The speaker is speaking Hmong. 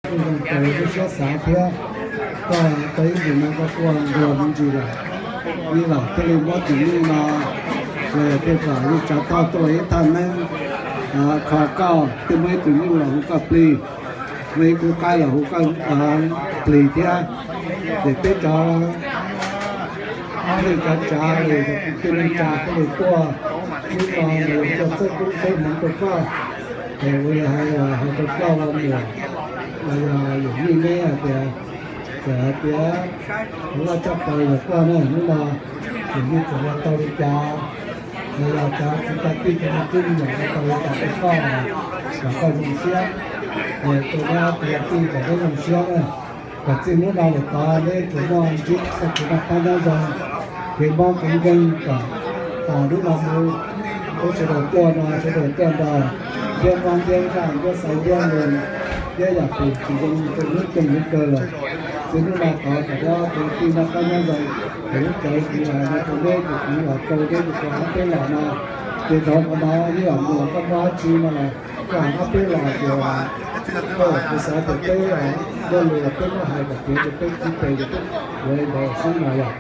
Kuj zoo raws lub siab xav thiab, koj tau ib ntus no koj kuj nquag me ntsis lawm. Ib los thiaj li muab tus nyuj no, los yog tej zaum yus tsav thoj tuaj ib thaj neeb kho koj, thiaj muab ib tug nyuj los hu koj plig, muaj ib khub qaib los hu koj plig thiab. Ces peb cov neej tsa tsav, tej neej tsa thiaj li tuaj, hnub no los yog tuaj txhawb koob txhawb hmoov rau koj. Es ua li hais, hais rau koj ua muam, los yog yawm yij neb hais tias, txawm hais tias ua laj tshaj plaws yog koj na, hnub no yawm yij txawm ua tau li cas, los yog cov txiv kwv tij cov me tub me nyuam ua tau li cas rau koj, kom koj zoo siab. Es rau neb ob tug kwv tij kom neb zoo siab na. Kom txij hnub no lawm tod neb tsuas muaj ntsib txoj kev noj qab nyob zoo, kev mob kev nkeeg kom hnub no mus, peb sawv daws tuaj no sawv daws tuaj nrog ntiab mob ntiab nkeeg, ntiab xav ntiab nqus, ntiab yam twg tsis zoo rau hnub kawg hnub kawg lawm. Txij hnub no tod kom neb ob tug kwv tij noj qab nyob zoo. Ces lub caij kuv hais no rau neb ces kuv los rau neb tus koj ob peb los no, ces dhau qhov no ib yam muaj koj muaj dab tsi no los koj hais ob peb los ces, kuv xav tias peb, lo lus los peb muab hais kom tiav ces peb tsis pes ces peb yuav li ntawd xwb no yom.